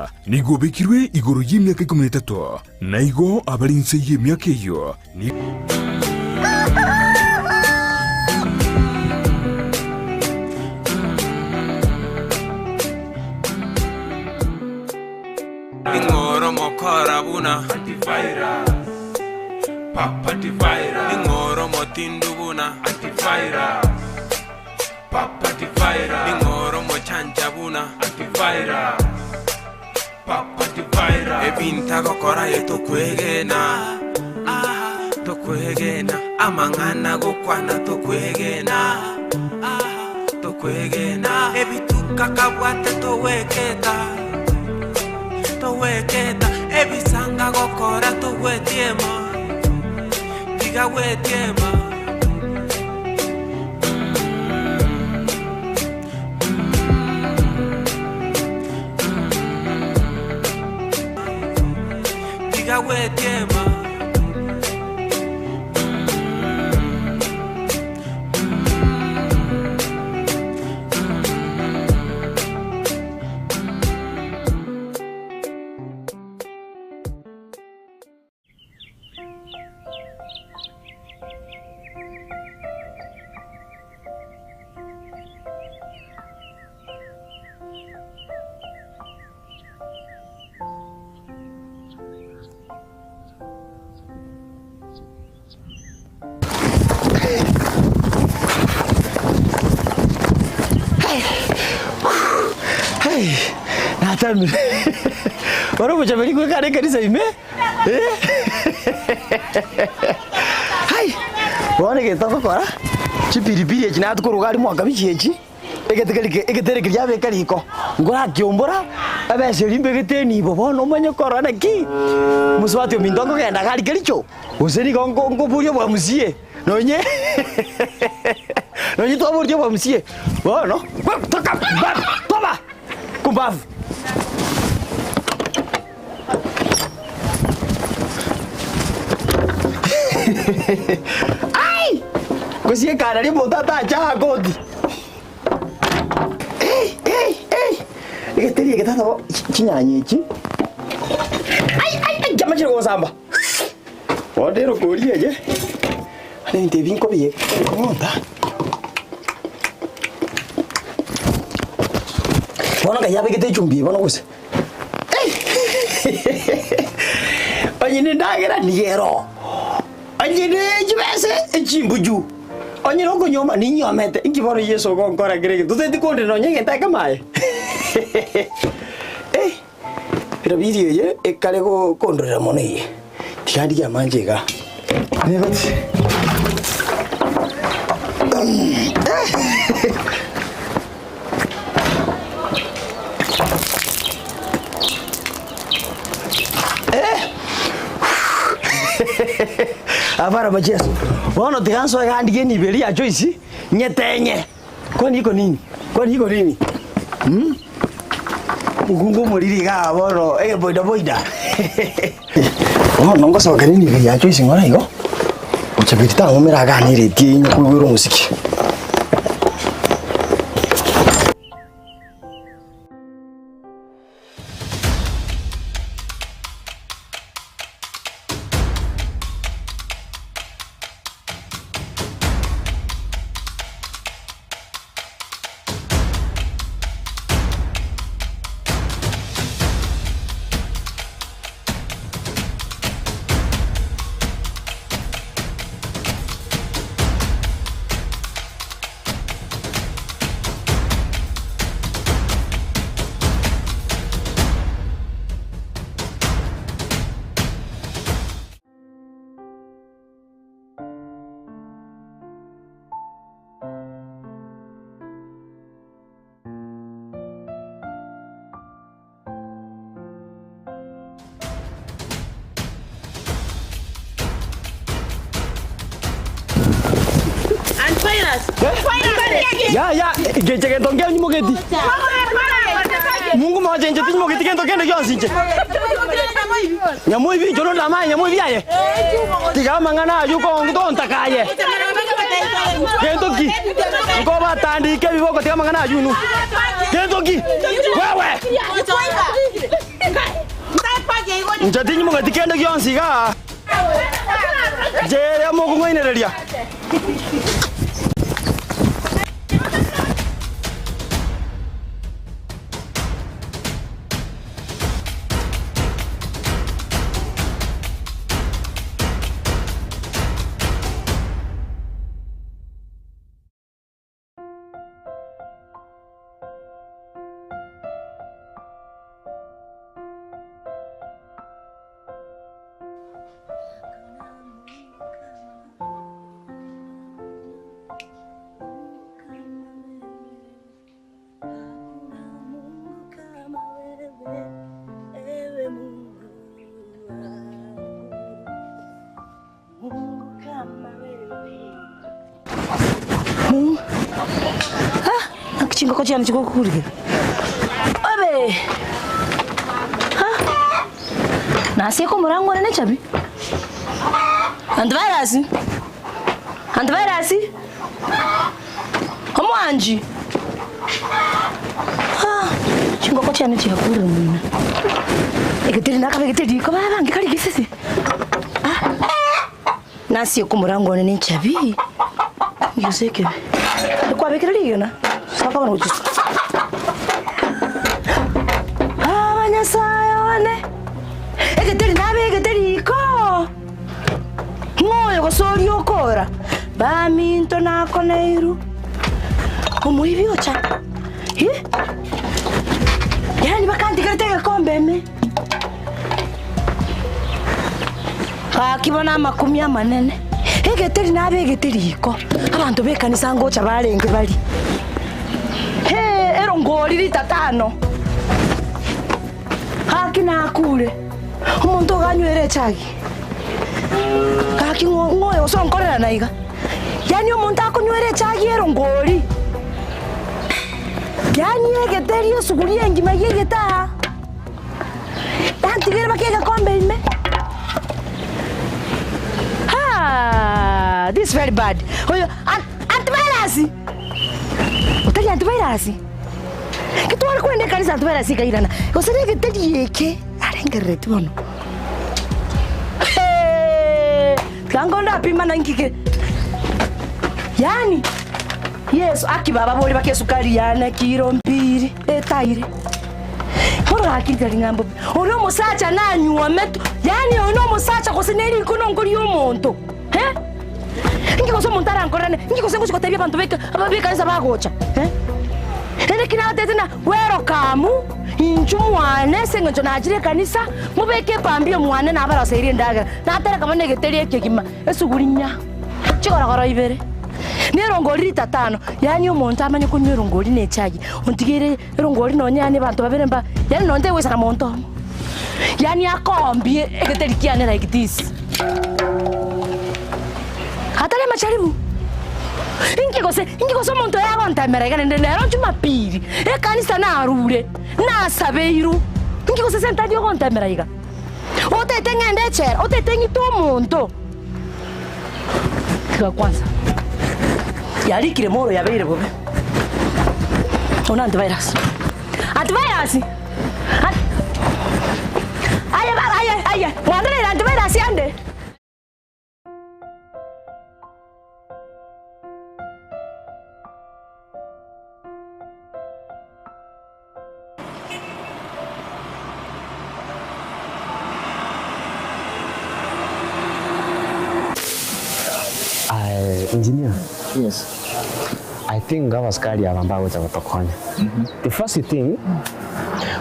oyo nigo obekirwe igoro y'emiaka ikomi na etato, na igo abare inse y'emiaka eyio nigo. Ning'o mokora buna Ning'o motindu buna Ning'o mochancha buna Ebinto agokora aye tokwegena Tokwegena Amang'ana agokwana tokwegena Tokwegena Ebituko akabwate togweketa Togweketa Ebisanga agokora togwetiema Tiga gwetiema. Tiga gwetiema. Natamire. Bono omochaberi goika ekanisa ime. Hai! Bono egento ogokora, chipilipili echi natwa aria mwakabichi echi, egete keri ke egetere keria abeka riko, nkorakiombora, ebesa eria mbegete enibo bono omanye korora naki, mosubati ominto nkogenda iga aria kericho, gose nigo nko nkoboria obwamusie, nonye nonye twaboria obwamusie, bono, toka toba kumbavu. Ai! Gose ekara ri'omonto atache agoti. Ei, ei, ei! Egeteri eke tata bo chinyanya echi. Ai, ai, ai, chiamachire gosamba. Bono erokori eye, bono ebinto ebi nkobieka nkomonta. Bono ngai abegete echumbi eye bono gose. Onye nendagera nigo ero, onye ne chibese echimbuchu, onye nokonyuoma ninyuomete, inki bono Yeso ogonkora kera egento? Totaeti kondera nonye egento ekemo aye? Eh, erabiri eye ekare go kondorera mono eye, tiga ndigie amanche igaa. Nebati. Abana ba Jesu, bono tiga nsoe iga ndigie enibo eria ya Joyce, nyetenye. Kwani iko nini? Kwani iko nini? Mm? Omokungu omoriri igaa bono egeboidaboida. Bono ngosokera enibo ya Joyce ng'ora igo, Bochaberi tang'umera agane eredio eye nyakoigwera omosiki. Yaya, inche gento nkio nyimogeti. Mungu moche inche tinyimogeti gento kende gionsi inche. Nyamoibi inche nonde amaye nyamoibi aye. Tiga amang'ana ayio kongu tontaka aye. Gento ki? Nkobatandike ebiboko tiga amang'ana ayio inwe. Gento ki? Wewe! Inche tinyimogeti kende gionsi igaa, inche ere mokong'ainereria. Naki chingoko chiane chigokurigia? Obe! Nasieka omorango one nechabi? Antivirus? Antivirus? Omwanchi? Chingoko chiane chiakurire moino. Egeteri nakabegete riko baba nge kari gesese. Nasieka omorango one nechabi, gose ekebe. Ekwabekire rigena, soka bono gochia isiko. Aba Nyasaye one, egeteri nabegete riko, ng'o oyo gose oria okora? Baminto nakoneirwe, omoibi ocha, eh, yaani bakantigerete egekombe ime. Gaki bono amakumia amanene, egeteri nabegete riko, abanto b'ekanisa ngocha barenge baria. Hee, ero ngori ritatano. Gaki nakure, omonto iga anywere echagi. Gaki ng'o ng'o oyo gose onkorera na iga. Yaani omonto akonywera echagi ero ngori. Yaani egeteri esuguria engima ya egete aa. Bantigere bake egekombe ime. Haa, this is very bad. Oyo an- antivirus. Otari antivirus. Ki tware kwenda ekanisa antivirus ekairana. Gose negeteri eke arengerereti bono. Hee, tiga ndapima na nkike. Yaani Yeso aki bababori bake esukari yane kiro mbiri etaire. Bono gaki tari ng'a mbobe. Oria omosacha nanyuometwe, yaani oyo nomosacha gose ne rikono nkoria omonto, eh? Inki gose omonto arankorerane, inki gose ngochi gotebia abanto b'eka b'ekanisa bagocha, eh? Naende ki nabatebete ng'a welcome, inchuo mwane ase eng'encho nachire ekanisa, mobeke epambio mwane nabaroseirie endagera, natereka bono egeteri ekegima, esuguri nya, chigorogoro ibere, na erongori rita tano, yaani omonto amanye konywa erongori na echai, ontigeire. Erongori nonya yaani abanto babere mba, yaani nonya tegoisana monto omo. Yaani akoombie egeteri kiane like this. Atari amacharibu. Inki gose, inki gose omonto oyo agontemera iga naende nero Jumapili, ekanisa narure, nasabeirwe, inki gose sentari ogontemera iga? Otagete ng'ende echela, otagete ng'ite omonto. Tiga kwanza. Yarikire moro yabeire bobe. Ona antivirus. Antivirus. An- Aye baba aye aye. Mwandereire antivirus ande. Aye engineer, Yes. I think abasikari aba mbagocha gotokonya. The first thing,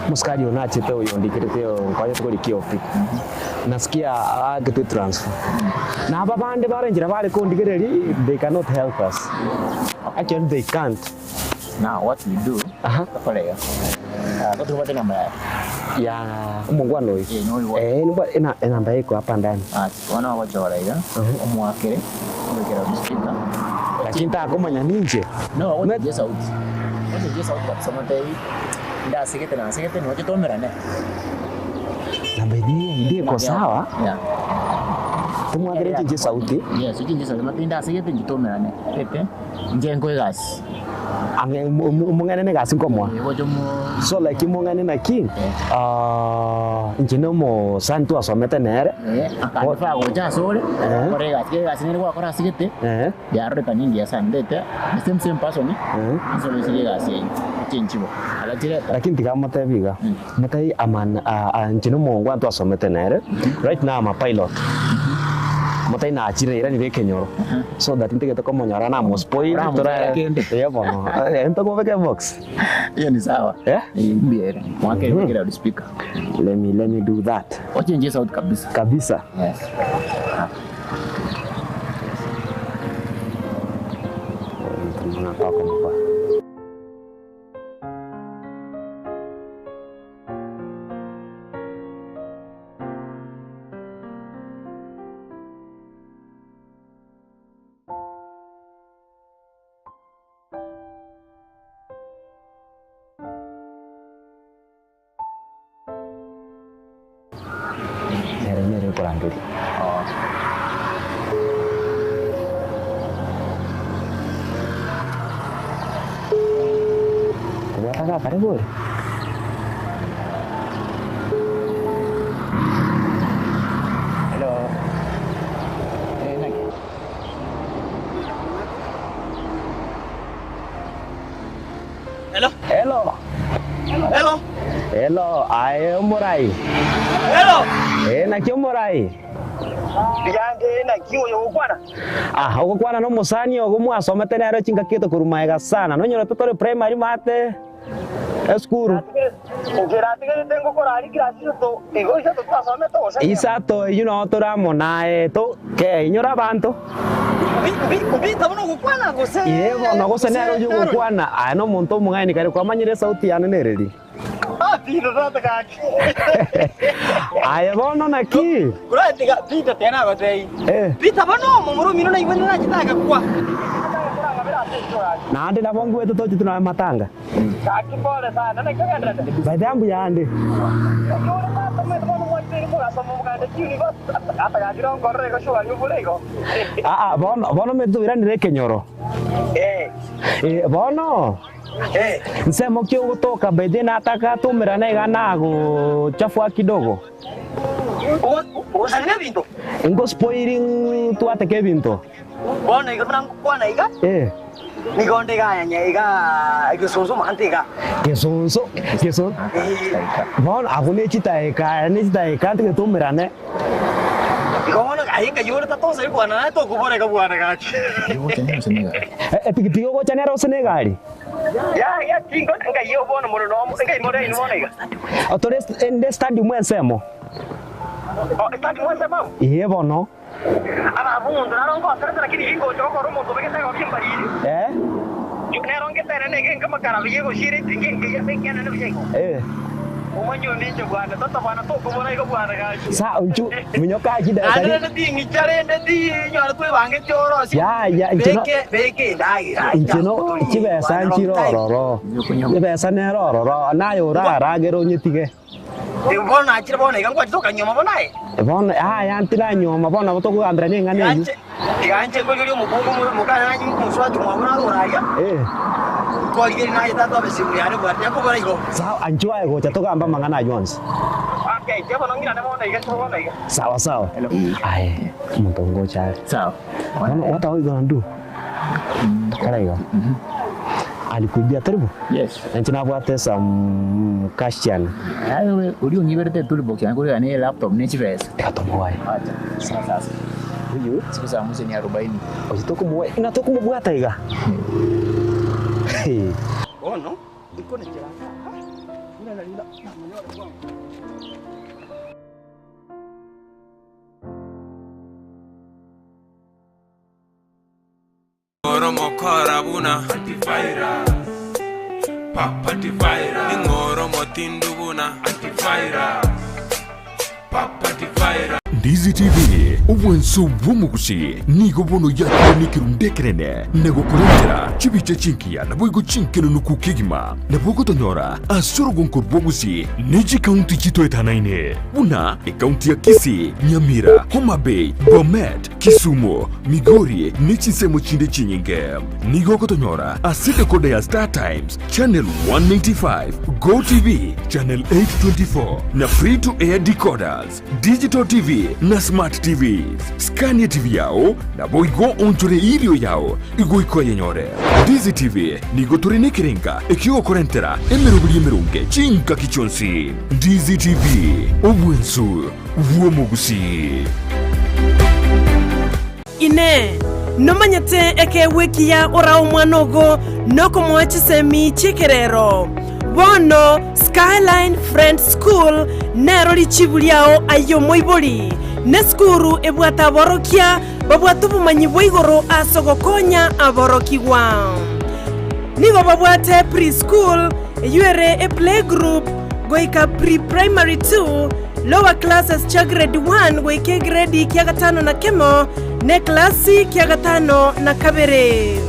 omosikari oyo nachete oyo ondikerete onkonyete korikia OP. Nasikia aaketwe transfer. Na aba bande bare nchera bare kondigereria, they cannot help us. Actually they can't. Now what we do, Aha. tokore iga. Ah, gotobwate enamba yaye. Ya omongwana oyo. Eh, noyo bwate. Eh, nibwa ena enamba iko hapa ndani. Ah, bono ogochora iga, omoakere, obekere on speaker. Lakini takomanya ninche. No, ogochia esauti. Ogochia esauti kabisa omotebi, ndasegete nasegete noche tomerane. Na by the way idea iko sawa. Yeah. Tomwakere chinche esauti. Yes, ochinche esauti, omotebi ndasegete inche tomerane. Tete. Inche nkoe egasi. Ang'e omong'aini na egasi nkomoa. Gocha omo So like omong'aini naki, ah. Inche na omosani twasomete nere. Akande gocha asore, akore egasi, egasi nere gwakora ase gete, yarorekana engiya sana. Ndete the same same person, ase oroisirie egasi eyio, echenchi bo. Agachireta. Lakini tiga motebi iga, motebi aman inche na omongwana twasomete nere, right now I'm a pilot. Motebi nachire nairanire ekenyoro, so that ntigete komonyora namospoil, Oramotebia kende. eh bono, ntokobeka ebox. Hiyo ni sawa. Eh? Eh, mbi ere. Mwake mm -hmm. loudspeaker. Let me, let me do that. Ochenjie sauti kabisa. Kabisa. Yes. Nere nere okorangeria. Kobwata gakare bori? Hello. Eh, naki? Hello. Hello. Hello. Hello, aye omorai. Hello. Eh, naki omorai. Yande naki oyo gokwana. Ah, ogokwana na omosani ogo mwasomete nere chingaki ete korwa maega sana. Nonyorete tore primary mate esukuru. Nkeratigerete ngokora aria class isato igo isato twasomete gose. Isato eyio noo tore amo naye to ke inyora abanto. Mbita bono ogokwana gose. Ee bono gose nere oyio ogokwana aye na omonto omong'aini kare kwamanyire esauti yane nereri. Ah, Peter tata gaki. Aye bono naki? Kuratiga Peter tena agotei. Eh. Peter bono omomura omino naigwete nachete agakwa. Naende nabo ngwete tochete nonya matanga. Gaki pole sana naki ogenderete. By the way mbuya ande. Naki ore tata omanyete bono mwanchete mogasoma omoganda chiuniversity ata gaki nonkorora igo sure obore igo. Aa bono bono omanyete toiranere ekenyoro. Eh. Eh bono Eh. nsemo ki ogotoka by the way nataka toumerane iga nagochafua kidogo. Ogosarire ebinto? Ngospoiling twateke ebinto. Bono iga buna ngokwana iga, Eh. nigo onde iga anya iga egesunsu mante iga. Gesunsu, gesunsu. Bono abwo ne chitaeka, ne chitaeka ntige toumerane. Igo bono aye nkai ore tata osari kwana naye tokobora iga bwana gaki. Epikipiki ogocha nere gose ne egari? Yaya tingo nkai bono mono nomo nkai more inwe bono iga. Tore ende stadium ensemo. Oh, stadium ensemo abwo? Ee bono. Aba abwo omonto naro ngoserete lakini ingocha gokora omonto obegete egobia embariri. Eh. Nero ngetere nigo enka makarabi yegosiira etinga engiya ase ekianene buya igo. Eh. Omanye onde inche bwana, tata bwana tokobora igo bwana gaki. Sa inchu minyoka achi Naende dakika rende ting'icha rende tinyore twebangeti orosie. Yaya, inche no- Beke beke endagera. inche no chibesa nchire ororo chibesa nere ororo naye oraragere onyetige Bono nachire bono iga ngwachete okanyuoma bono aye. Bono yaya ntiranyuoma bono nabo tokogambera neng'ana eyio. Tiga inche nkorigerie omokungu mokane nanye mosubati omwabo narure aria. Nkorigerie naye tata obe simu yane bwate akobora igo. Sawa, inchuo aye gocha togambe amang'ana ayio onsi. Okay, inche bono ng'irane bono iga inchuo bono iga. Sawa sawa. Aye, omonto ngocha are. Sawa. Bono what are we gonna do? Tokore iga. Alikuibia tari bo? Yes. Inche nabwate some cash chiane. Aye we oria ong'iberete etoolbox yane korigana ne elaptop ne chibesa. Tiga tomoe. Acha. Sasa. Huyu Siku za mwisho ni arobaini. oyo tokomoe ng'a tokomobwata iga. Hey. Bono nkonechera aa, buna nari namonyore bwango. Ning'oro mokora buna Antivirus Papa Antivirus Ning'oro motindu buna Antivirus Papa Antivirus. Ndizi TV, obwanso bw'omogusi nigo bono yakire nekerundu ekenene na gokorentera chibicha chingiya naboigo chinkenenuku kegima. Nabo ogotonyora ase orogonko rw'obogusi ne chikaunti chitoetanaine buna ekaunti ya Kisii, Nyamira, Homa Bay, Bomet, Kisumu, Migori ne chinsemo chinde chinyinge. Nigo ogotonyora ase decoder ya Star Times, Channel 195, Go TV, Channel 824 na Free to Air decoders, Digital TV na Smart TVs. Skania TV yao naboigo onchore erio yao igoika oyenyore. Ndizi TV nigo tore nekerenga ekiogokorentera emeroberi emeronge chingaki chionsi. Ndizi TV, obwensu bw'omogusii. Inee! Nomanyete ekeegwa ekiya orae omwana ogo nokomoa chisemi chi'ekerero? Bono Skyline Friends School nero richibu riao aye omoibori. Nesukuru ebwate aborokia babwate obomanyi bwa igoro ase ogokonya aborokigwa. Nigo babwate pre-school, eyio ere eplaygroup, goika pre-primary two, lower classes chia grade one goika egredi kia gatano na kemo, na eklasi kia gatano na kabere.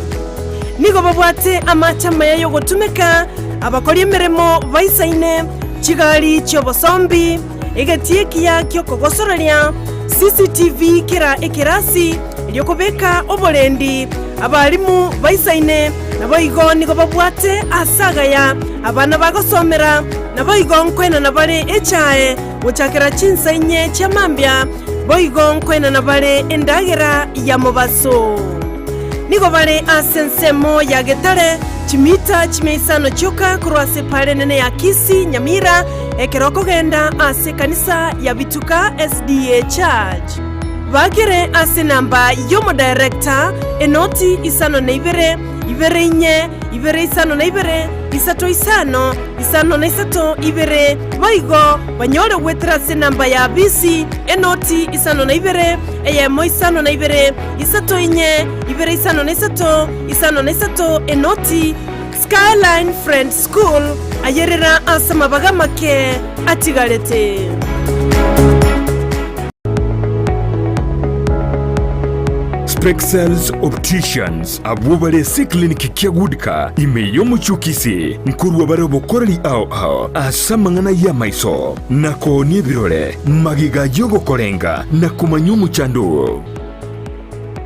Nigo babwate amache amaya y'ogotumeka, abakori emeremo baisaine, chigari chi'obosombi, egetii ekiya gi'okogosoreria, CCTV kera ekerasi, erio kobeka oborendi, abalimu baisaine, naboigo nigo babwate aase agaya abana bagosomera, naboigo nkoenana bare echae gochakera chinsa inye chia mambia, boigo nkoenana bare endagera ya mobaso. Nigo bare ase ensemo ya Getare, chimita chimia isano chioka korwa ase epaara enene ya Kisii, Nyamira, ekero okogenda ase ekanisa ya Bituka SDA Church. Bakere ase enamba y'omodirector, enoti 52, 2 4, ibere isano na ibere, isato isano, isano na isato, ibere, boigo banyore goetera ase enamba ya bisi, enoti isano na ibere, eyemo isano na ibere, isato inye, ibere isano na isato, isano na isato, enoti. Skyline Friends School, ayerera ase amabaga amake atigarete. Spexels Opticians abwo bare ase eclinic kia Goodcar ime y'omochie o Kisii nkorwa bare obokoreri ao ao ase amang'ana y'amaiso na koonia ebirore magega y'ogokorenga na komanya omochando oo.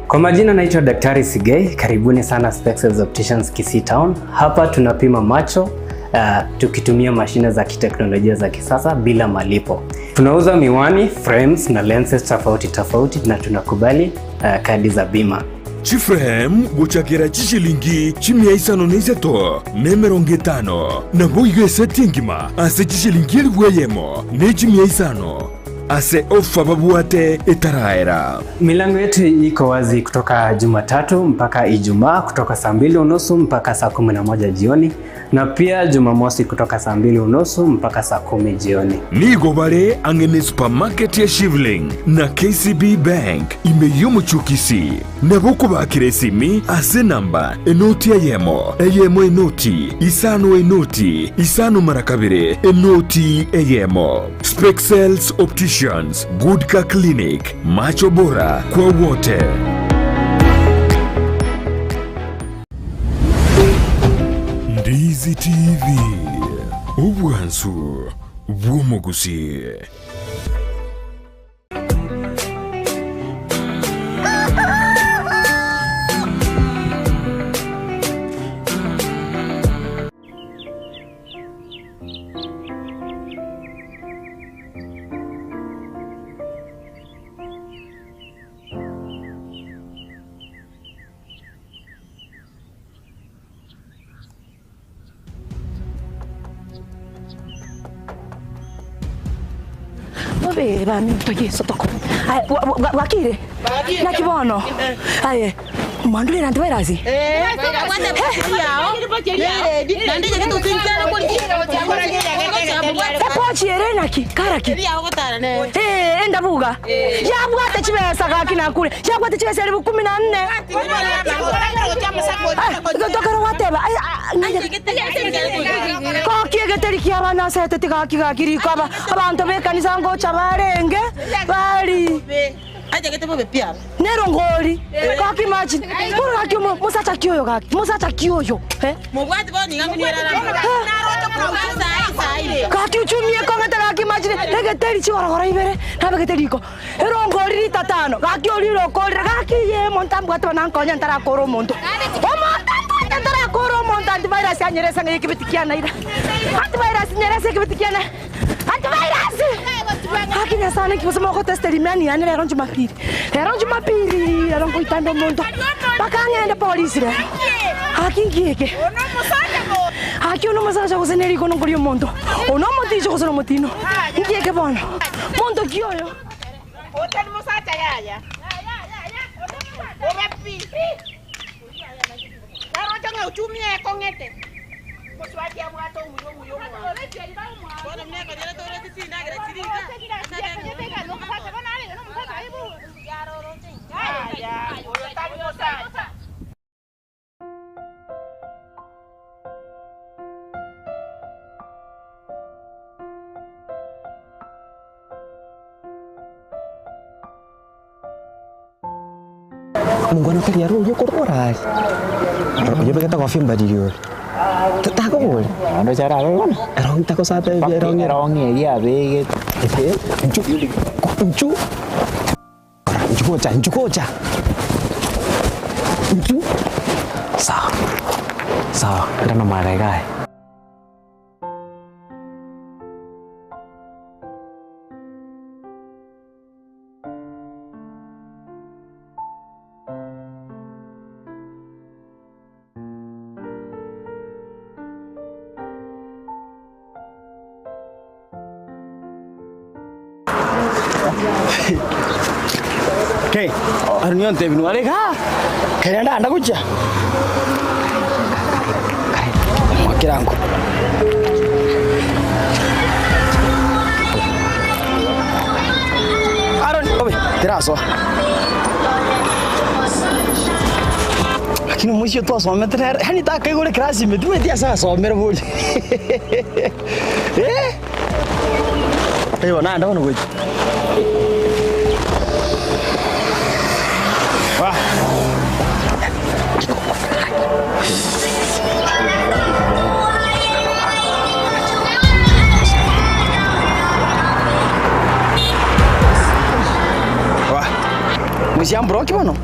Kwa majina naitwa Daktari Sigei, karibuni sana Spexels Opticians Kisii Town. Hapa tunapima macho tukitumia mashine za kiteknolojia za kisasa bila malipo. Tunauza miwani, frames na lenses tofauti tofauti na tunakubali kadi za bima. Chiframe gochakera chishilingi chimia isano na isato na emerongo etano, naboigo eseti engima ase chishilingi elifu eyemo ne chimia isano ase ofa babwate etaraera. Milango yetu iko wazi kutoka Jumatatu mpaka Ijumaa kutoka saa mbili unusu mpaka saa 11 jioni na pia Jumamosi kutoka saa mbili unusu mpaka saa 10 jioni. Nigo bare ang'e ne supermarket ya Shivling na KCB Bank ime y'omochie o Kisii. Nabo okobakera esimi ase enamba enoti eyemo, eyemo enoti, isano enoti, isano mara kabere, enoti eyemo. Spexels Opticians, Good Car Clinic, macho bora kwa wote. Ndizi TV, obwansu bw'omogusii. Bobe baminto Yeso tokonye. Aye, bwakire? Naki bono? Aye. Mwandurire antivirus? Epochi ere naki? Karaki? Eh, endabuga. Yabwate chibesa gaki nakure. Yabwate chibesa elifu kumi na nne. Tokero gwateba. Koki egeteri kia abana asete tigaki gaki riko aba abanto b'ekanisa ngocha barenge bari. Nero ngori gaki imagine bono gaki omo mosacha ki oyo gaki mosacha ki oyo eh? Gaki uchumi ekong'ete gaki imagine egeteri chigorogoro ibere nabegete riko erongori rita tano gaki orire okorire gaki yee omonto ambwate bono ankonye ntarakora omonto omonto ambwate ntarakora omonto antivirus anyerese ng'a ekebeti kiane ira antivirus nyerese ekebeti kiane. Antivirus! Haki Nyasaye naki gose mogotesta rimani yane rero Jumapili. Rero Jumapili, rero nkoitanda omonto mpaka ng'ende polisi rero. Haki nki eke? Haki one omosacha gose ne rikono nkoria omonto. One omoticho gose nomotino. Nki eke bono? Monto ki oyo? Omongwana tari aro oria okorora aria, oria obegete egofia embariri oria, takobori? Naende arabe bono. Erong'i tagosa atebie erong'i. Erong'i eria abegete. Ehe, inchu, inchu, inchu gocha, inchu gocha, inchu, sawa, sawa, irana omorero iga aye. Okay, aro nigo ntebi nware igaa, kere ndanda gochia mwakerango. Aaron, obe, terasoa. Lakini omoisia twasomete nere, yaani takaigure class ime, timanyeti ase asomire bori. Eh? Eyo naende bono gochia. Wah. Moisia mbroki bono.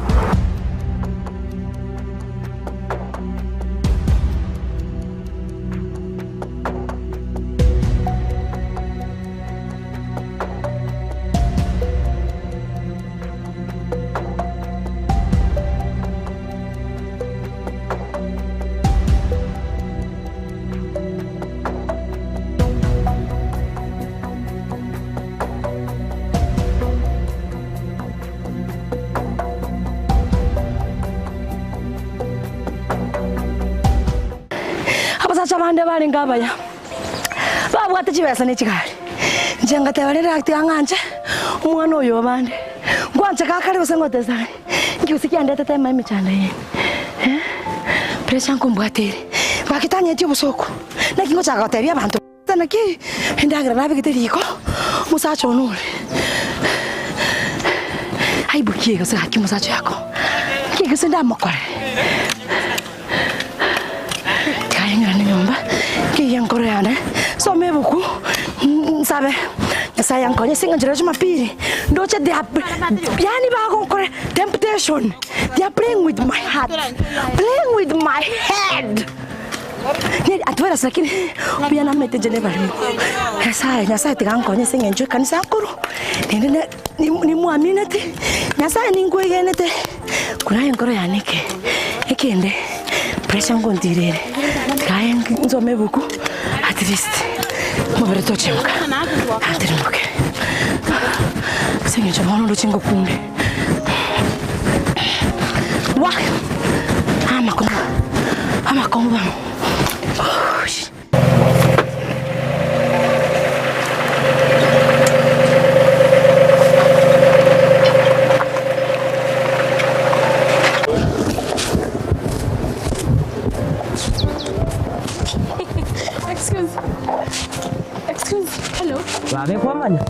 Abasacha bande barenge abaya, babwate chibesa ne chigari. Inche ngateba rende gaki tiga ng'anche omwana oyo obande. Ngwanche gakare gose ngotesane, inki gose kiandetete ema emechando eye eh? Pressure nkombwate ere, gaki tang'eti obosooku, naki ngochaka gotebia abanto naki endagera nabegete riko, omosacha one ore aibu ki gose gaki omosacha oyo akong'a, nki gose ndamokore? Tiga nyomba, nkeiye enkoro yane, nsome ebuku, nsabe Nyasaye ankonye ase eng'encho ya Jumapili, ndoche they are yaani bagonkora temptation, they are playing with my heart, playing with my head. At first lakini mbuya namete inche nebarimo. Nyasaye, Nyasaye tiga ankonye ase eng'encho ekanisa nkorwa, naende nimwamineti, Nyasaye ninkwegenete. Kura enkoro yane eke ekende pressure nkontira ere tiga aye nsome ebuku at least omobere tochemuka anteremoke ase eng'encho bono ndoche ngokunde wah. Amakong'u amakong'u bono. Excuse. Excuse. Hello. Babe kwamanya?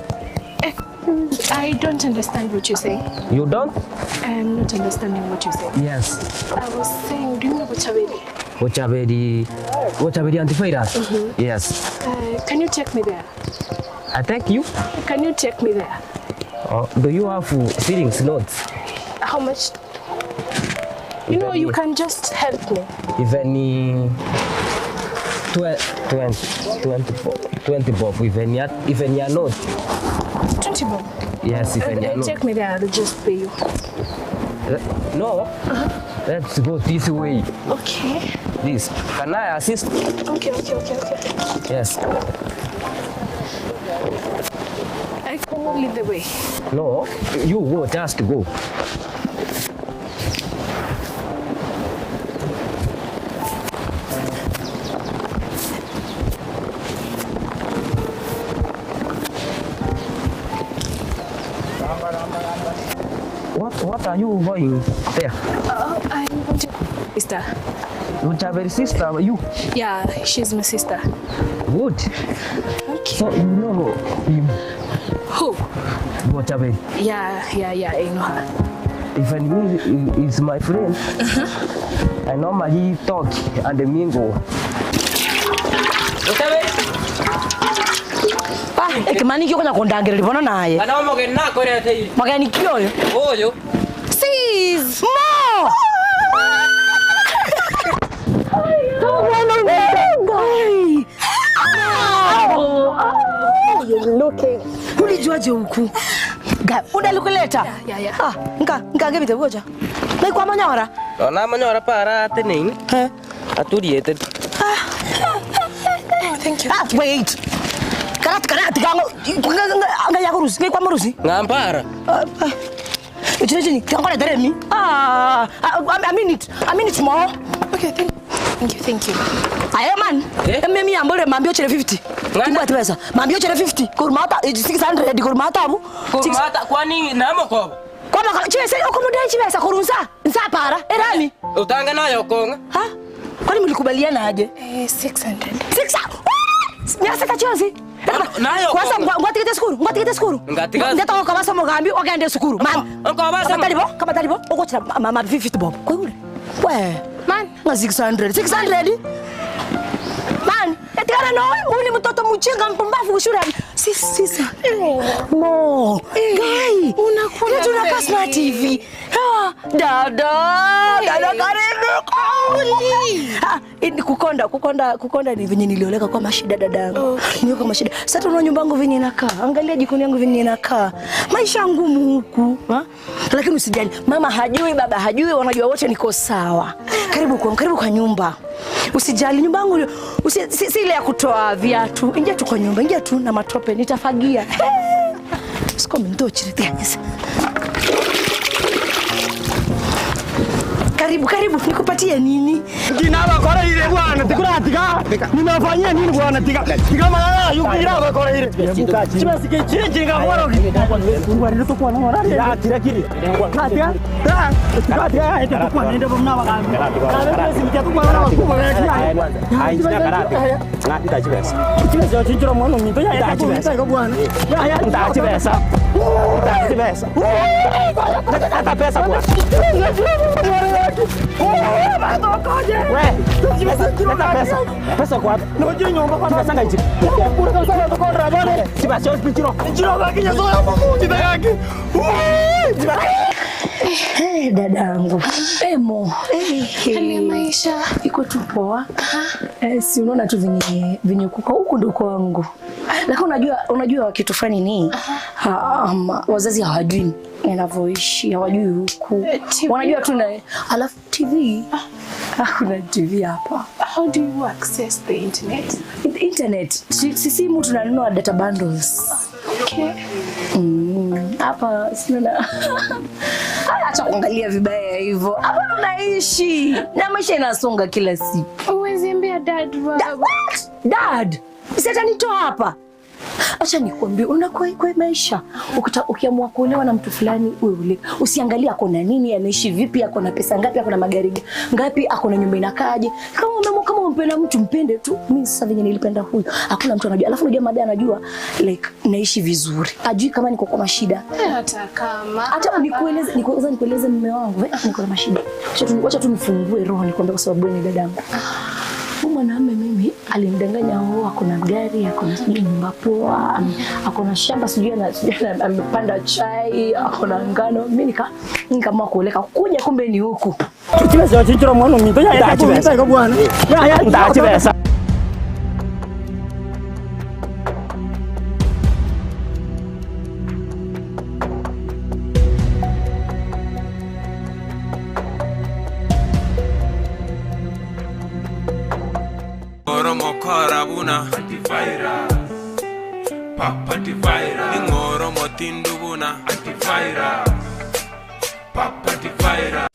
Excuse. I don't understand what you're saying. You don't? I'm not understanding what you're saying. Yes. I was saying, do you know Bochaberi? Bochaberi, Bochaberi antivirus? Mhm. Yes. Can you take me there? I thank you. Can you take me there? Oh, do you have feelings notes? How much? You know, you can just help me. Even 20, 20, 20 bob, even ya, even ya note. 20 bob. Yes, even ya note. Take me there, I'll just pay you. No, let's go this way. Okay. This. Can I assist? Okay, okay, okay, okay. Yes. I cannot lead the way. No, you go, just go. What, what are you going there? I'm going to sister. You have a sister, you? Yeah, she's my sister. Good. Okay. So you know him? Who? Bochaberi. Yeah, yeah, yeah, I know her. Even me is my friend. I normally talk and mingle. Ah, ekemani nki okonya kondangereria bono naye? Kana omogeni nakoreteire. Mogeni ki oyo? Oyo. Sis! Mo! Ulijuaje huku? Undalikuleta? Yeah, yeah. Ah, nka nka ngebite gocha. Ngai kwa manyora. Ona manyora para ateneine. Aturiete. Oh, thank you. Ah, wait. Karat karat kango nga yakurusi ngai kwa murusi. Ngampara. Chini chini kango na teremi. Ah, I mean it. I mean it more. Okay, thank Thank you, thank you. Aye man. Eme mi ambole mambio chere 50. Timbwa tibesa. Mambio chere 50. Kurmata 600 kurmata abu. Kurmata kwani namokobo. Kwama chese okomudai chibesa kurunsa. Nsapara erami. Utanga nayo konga. Ha? Kwani mlikubaliana aje? Eh, 600. 6. Nyasa kachozi. Nayo Kwanza konga. ngwatigete sukuru, ngwatigete sukuru. Ngatiga. Ndeta ko basa mugambi ogende sukuru. Mama. Nkobasa. Kama talibo, kama talibo ogochira mama 50 bob. Kwegure. We. Man. Nga 600. 600. Man, etikana no, huyu ni mtoto mjinga mpumbavu ushura. Sisi sisi. Mo. Guy. Unakula Tuna kweli. smart TV. Ah, dada, dada karibu. Ah, ini kukonda, kukonda, kukonda ni venye nilioleka kwa mashida dadangu. Okay. Niko kwa mashida. Sasa tunaona nyumba yangu venye inakaa. Angalia jikoni yangu venye inakaa. Maisha ngumu huku, ha? Lakini usijali. Mama hajui, baba hajui, wanajua wote niko sawa. Karibu kwa, karibu kwa nyumba. Usijali nyumba yangu usi, si, si ile ya kutoa viatu. Ingia tu kwa nyumba, ingia tu na matope nitafagia. Sikome ndochire Karibu, karibu, nikupatie nini? Ndinabakora ile bwana, tikuratiga. Ninafanyia nini bwana tiga? Tiga malala yukira bakora ile. Chibasike chinji ngaboro. Ya tira kiri. Katia. Ta. Katia ete tukwa nende bomna bakambi. Kabe simkia tukwa na bakubwa ya. Ai china karate. Ngati tachibesa. Chibesa chinchiro mwana minto ya ya chibesa bwana. Ya ya Tachibesa. Tachibesa. Hata pesa bwana. Pesa kwa wapi? Chibesa ngaichi. Chibesa pichiro. Hey, dadangu. Emo. Hali ya maisha iko tu poa. Eh, si unaona tu venye venye kuko huku ndo kwangu. Lakini unajua unajua kitu fulani ni ha, wazazi hawajui ninavyoishi, hawajui huku. TV. Wanajua tu na alafu TV. Hakuna TV hapa. How do you access the internet? Internet. Si si simu tunanunua data bundles. Okay. Hapa sina acha kuangalia vibaya hivyo. Hapa tunaishi na maisha inasonga kila siku. Huwezi ambia dad baba. What? Dad, si atanitoa hapa. Acha nikwambie, unakuwa kwa maisha ukita, ukiamua kuolewa na mtu fulani uwe ule, usiangalie ako na nini, anaishi vipi, ako na pesa ngapi, ako na magari ngapi, ako na nyumba inakaaje. Kama umeamua, kama umpenda mtu mpende tu. Mimi sasa venye nilipenda huyu, hakuna mtu anajua. Alafu unajua mada anajua like naishi vizuri, ajui kama niko kwa mashida Hata kama. hata nikueleze nikueleze nikueleze mume wangu eh, niko na mashida. Wacha tu nifungue roho nikwambie, kwa sababu wewe ni dadangu. Huyu mwanamume mimi alinidanganya, oh, ako na gari, ako na sijui nyumba poa, ako na shamba sijui ana sijui amepanda chai, ako na ngano. Mimi nika nikaamua kuoleka, kuja kumbe ni huku. Chibesa chinchira mwana ominto yaya Chibesa. bwana. Yaya Chibesa. Ng'oro mokora buna antivirus papa antivirus ing'oro motindu buna antivirus papa antivirus.